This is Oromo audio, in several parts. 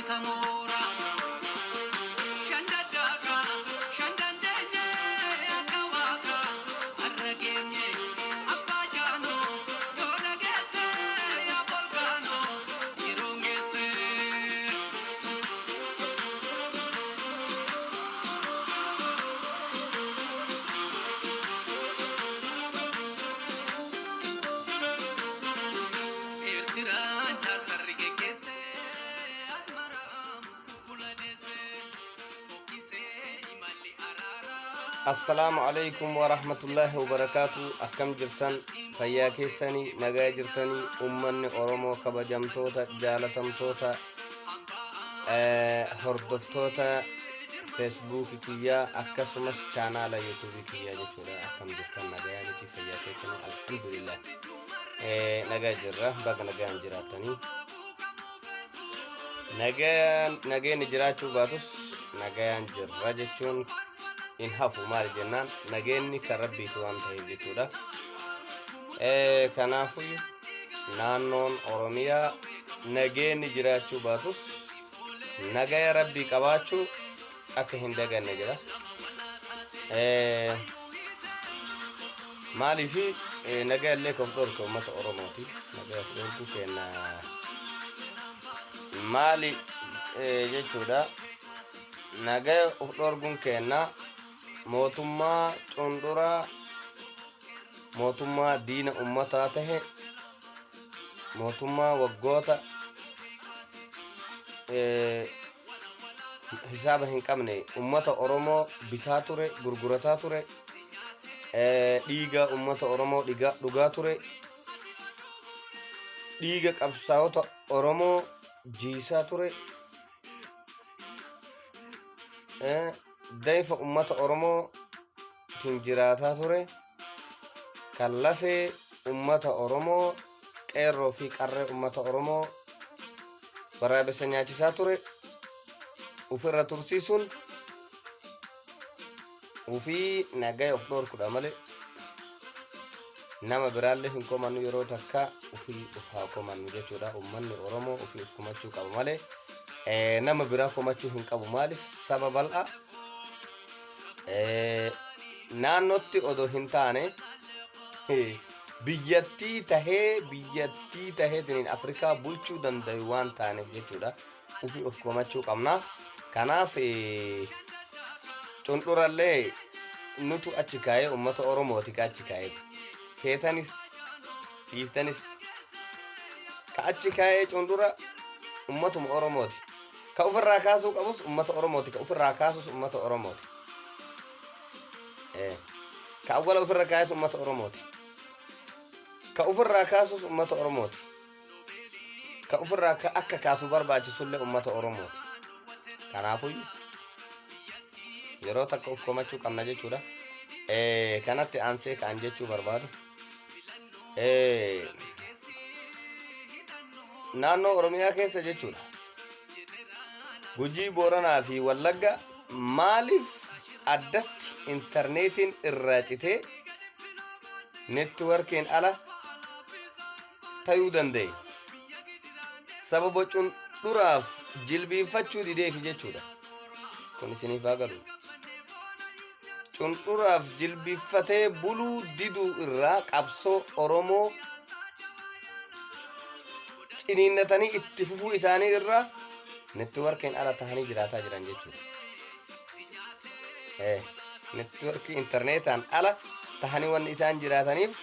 Uummata mooraa. Shan daddaakaa, shan dandeenye akka waaqaa har'a geenye. Abbaa jaanoo yoo dhageesse yaa volkaanoo yeroon geesse. Eertiraan chaartarri geggeesse Asmaraam kukkula deesse fokkisee imalli araaraa. Assalaamu alaikum warahmatullaahi wabarakaatu. Akkam jirtan? Fayyaa keessanii? Nagaa jirtanii? Ummanni Oromoo kabajamtoota, jaalatamtoota, hordoftoota feesbuukii kiyyaa akkasumas chaanaala yuutuubii kiyyaa jechuudha. Akkam jirtan? Nagaa miti? Fayyaa keessanii? Alhamdulillah, nagaa jirra. Baga nagaan jiraattanii. Nagaan nageenyi jiraachuu baatus nagayaan jirra jechuun hin hafu. Maali jennaan, nageenyi kan rabbiiti waan ta'eef jechuudha. Kanaafuu naannoon Oromiyaa nageenyi jiraachuu baatus nagaya rabbii qabaachuu akka hin daganne jira. Maaliif nagaya illee kan of dhorke uummata Oromooti. Nagaya of dhorkuu kenna maali jechuudha. Nagaya of dhorkuun kenna mootummaa cunduraa, mootummaa diina ummataa tahe, mootummaa waggoota hisaaba hin qabne ummata Oromoo bitaa ture, gurgurataa ture, dhiiga ummata Oromoo dhugaa ture, dhiiga qabsaa'ota Oromoo jiisaa ture, dayfa ummata Oromoo tiin jiraataa ture, kan lafee ummata Oromoo, qeerroo fi qarree ummata Oromoo waraabessa nyaachisaa ture ufirra tursiisuun ufii nagaya of dhorkudha malee nama biraallee hin komannu. Yeroo takka ufii uf haa komannu jechuudha. Ummanni Oromoo ufii uf komachuu qaba malee nama biraa komachuu hin qabu. Maaliif? Saba bal'aa naannootti odoo hin taane biyyattii tahee, biyyattii taheetiniin Afrikaa bulchuu dandayu waan taaneef jechuudha. Ufii of komachuu qabna. Kanaaf cundhurallee nutu achi kaa'ee, ummata Oromooti ka achi kaa'ee. Feetanis dhiiftanis ka achi kaa'ee cundhura ummatuma Oromooti. Ka ofirraa kaasuu qabus ummata Oromooti. Ka ofirraa kaasus ummata Oromooti. Ka awwala ofirra kaa'es ummata Oromooti. Ka ofirraa kaasus ummata Oromooti. Ka ofirraa akka kaasu barbaachisullee ummata Oromooti. Kanaafuu yeroo takka of komachuu qabna jechuudha. Kanatti aansee ka'an jechuu barbaadu. Naannoo Oromiyaa keessa jechuudha. Gujii, Booranaa fi Wallagga maaliif addatti intarneetiin irraa citee nettiwarkiin ala tayuu danda'e? Sababa cundhuraaf jilbiinfachuu dideefi jechuudha. Kun isiniif haa galu. Cundhuraaf jilbiiffatee buluu diduu irraa qabsoo Oromoo ciniinnatanii itti fufuu isaanii irraa nettiwarkiin ala tahanii jiraataa jiran jechuudha. Nettiwarkii intarneetaan ala tahanii wanni isaan jiraataniif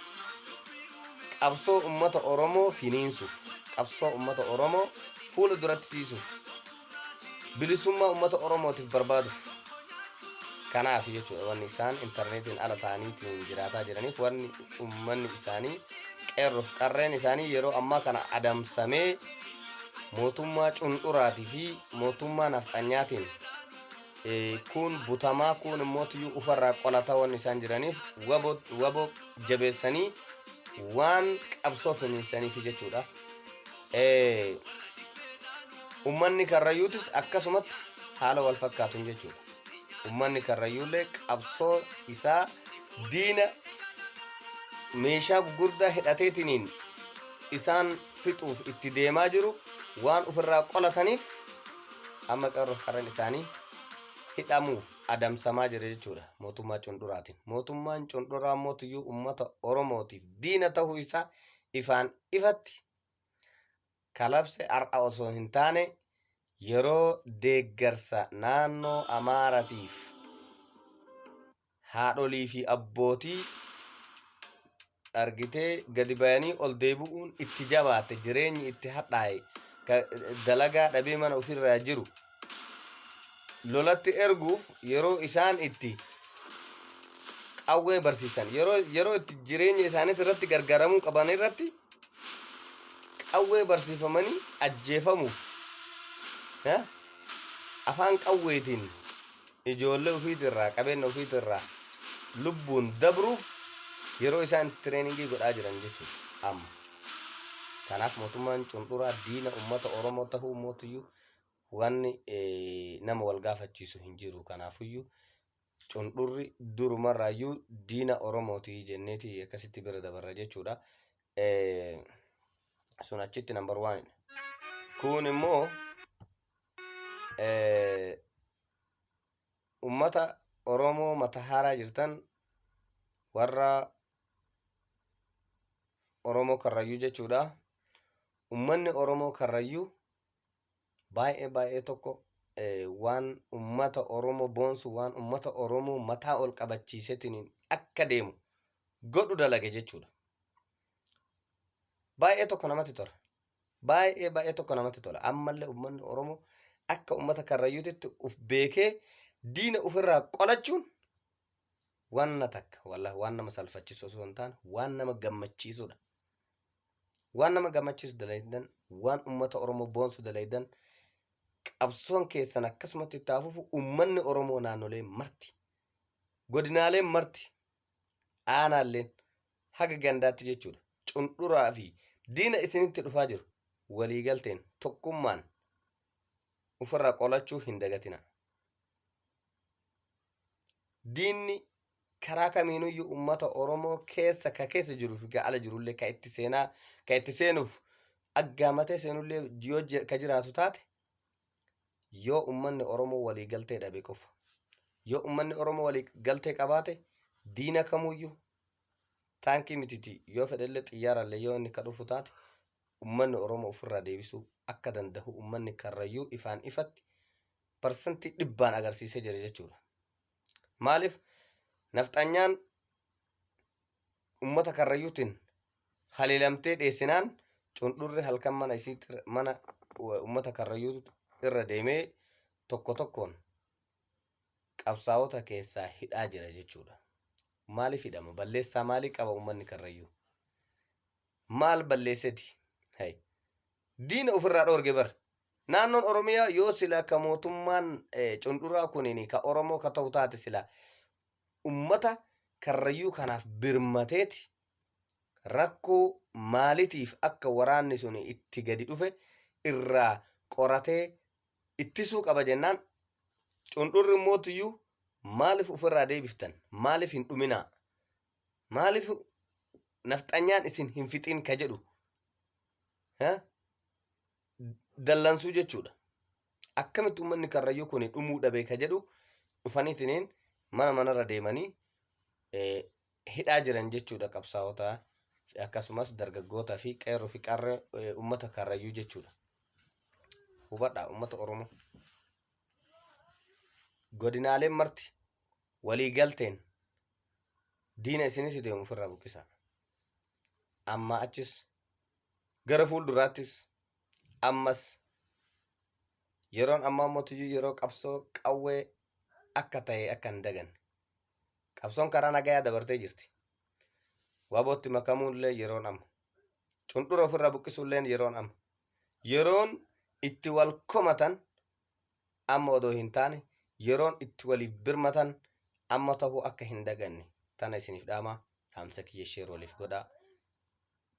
qabsoo ummata Oromoo finiinsuuf, qabsoo ummata Oromoo fuula duratti siisuuf, bilisummaa ummata Oromootiif barbaaduuf. Kanaaf jechuudha wanni isaan intarneetiin ala ta'aniitiin jiraataa jiraniif. Wanni ummanni isaanii, qeerroof qarreen isaanii yeroo ammaa kana adamsamee mootummaa cundhuraatii fi mootummaa nafxanyaatiin kuun butamaa, kuun immoo tiyyuu ufarraa qolataa wanni isaan jiraniif wabo wabo jabeessanii waan qabsoo finiinsaniif jechuudha. Ummanni Karrayyuutis akkasumatti haala wal fakkaatuun jechuudha. Ummanni Karrayyuullee qabsoo isaa diina meeshaa gugurdaa hidhateetiniin isaan fixuuf itti deemaa jiru waan ofirraa qolataniif Amma qeerroof qarreen isaanii hidhamuuf adamsamaa jira jechuudha mootummaa cundhuraatiin. Mootummaan cundhuraa mootiyyuu uummata Oromootiif diina ta'uu isaa ifaan ifatti kalabse har'a osoo hin taane yeroo deeggarsa naannoo Amaaratiif haadholii fi abbootii argitee gadi bayanii ol deebi'uun itti jabaatte, jireenyi itti hadhaa'e, dalagaa dhabee mana ofirraa jiru lolatti erguuf yeroo isaan itti qawwee barsiisan, yeroo itti jireenya isaaniitti irratti gargaaramuu qaban irratti qawwee barsiifamanii ajjeefamuuf, afaan qawweetiin ijoollee ofiitirraa, qabeenya ofiitirraa lubbuun dabruuf yeroo isaan training godhaa jiran jechuudha amma. Kanaaf mootummaan cundhuraa diina uummata Oromoo tahuu mootiyyuu wanni nama wal gaafachiisu hin jiru. Kanaafuyyuu cundhurri durumarraayyuu diina Oromooti jenneeti akkasitti bira dabarra jechuudha. Sun achitti number one. Kun immoo ummata Oromoo mata haaraa jirtan, warra Oromoo Karrayyuu jechuudha. Ummanni Oromoo Karrayyuu baay'ee baay'ee tokko waan ummata Oromoo boonsu, waan ummata Oromoo mataa ol qabachiiseetiin akka deemu godhu dalage jechuudha. Baay'ee tokko namatti tola. Baay'ee baay'ee tokko namatti tola. Ammallee ummanni Oromoo akka ummata Karrayyuutitti uf beekee diina ofirraa qolachuun wanna takka, wallahi, waan nama salfachiisu osoo hin taane waan nama gammachiisudha. Waan nama gammachiisu dalaydan, waan ummata Oromoo boonsu dalaydan, qabsoon keessan akkasumatti itti hafuufu. Ummanni Oromoo naannolee marti, godinaaleen marti, aanaalleen haga gandaatti jechuudha. Cundhuraa fi diina isinitti dhufaa jiru waliigalteen tokkummaan ofirraa qolachuu hin dagatina. Diinni karaa kamiinuyyuu uummata Oromoo keessa ka keessa jiruu fi ka ala jirullee ka itti seenaa ka itti seenuuf aggaamatee seenullee yoo ka jiraatu taate, yoo uummanni Oromoo waliigaltee dhabe qofa. Yoo uummanni Oromoo waliigaltee qabaate, diina kamuyyuu taankii mititi, yoo fedhellee xiyyaarallee yoo inni ka dhufu taate, uummanni Oromoo ofirraa deebisuu akka danda'u uummanni Karrayyuu ifaan ifatti 100% agarsiisee jira jechuudha. Maaliif nafxanyaan uummata Karrayyuutiin haleelamtee dheessinaan cundhurri halkan mana isiitti mana uummata Karrayyuu irra deemee tokko tokkoon qabsaa'ota keessaa hidhaa jira jechuudha. Maaliif hidhama? Balleessaa maalii qaba uummanni Karrayyuu? Maal balleesseti? Hay. Diina ofirraa dhoorge bar. Naannoon Oromiyaa yoo sila ka mootummaan cundhuraa kuniin ka Oromoo ka ta'u taate, sila ummata Karrayyuu kanaaf birmateeti rakkoo maalitiif akka waraanni sun itti gadi dhufe irraa qoratee ittisuu qaba jennaan, cundhurri mootiyyuu maaliif ofirraa deebiftan, maaliif hin dhuminaa, maaliif nafxanyaan isin hin fixin ka jedhu dallansuu jechuudha. Akkamitti uummanni Karrayyuu kun dhumuu dhabe ka jedhu dhufaniitiniin mana manarra deemanii hidhaa jiran jechuudha qabsaa'ota, akkasumas dargaggoota fi qeerroo fi qarree uummata Karrayyuu jechuudha. Hubadhaa, uummata Oromoo. Godinaaleen marti walii galteen diina isinitti deemu ofirraa buqqisaa. Amma achis gara fuulduraattis ammas yeroon ammaa mootiyyuu yeroo qabsoo qawwee akka ta'e akka hin daganne. Qabsoon karaa nagayaa dabartee jirti. Wabootti makamuun illee yeroon amma. Cundhura ofirraa buqqisuulleen yeroon amma. Yeroon itti wal komatan amma odoo hin taane yeroon itti waliif birmatan amma ta'uu akka hin daganne tana isiniif dhaamaa. Dhaamsa kiyya share waliif godhaa.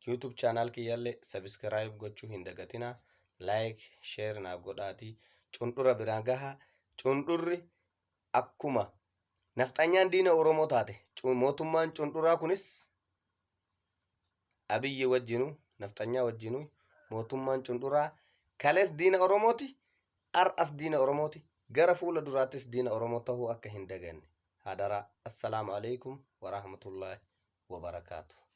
YouTube channel kiyyallee subscribe gochuu hin dagatinaa. Like, share naaf godhaatii cundhura biraan gahaa. Cundhurri akkuma nafxanyaan diina Oromoo taate, mootummaan cundhuraa kunis Abiyyi wajjinuu, nafxanyaa wajjinuu, mootummaan cundhuraa kalees diina Oromooti. Har'as diina Oromooti. Gara fuula duraattis diina Oromoo tahuu akka hin daganne. Hadaraa. Assalaamu alaikum warahmatullaahi wabarakaatu.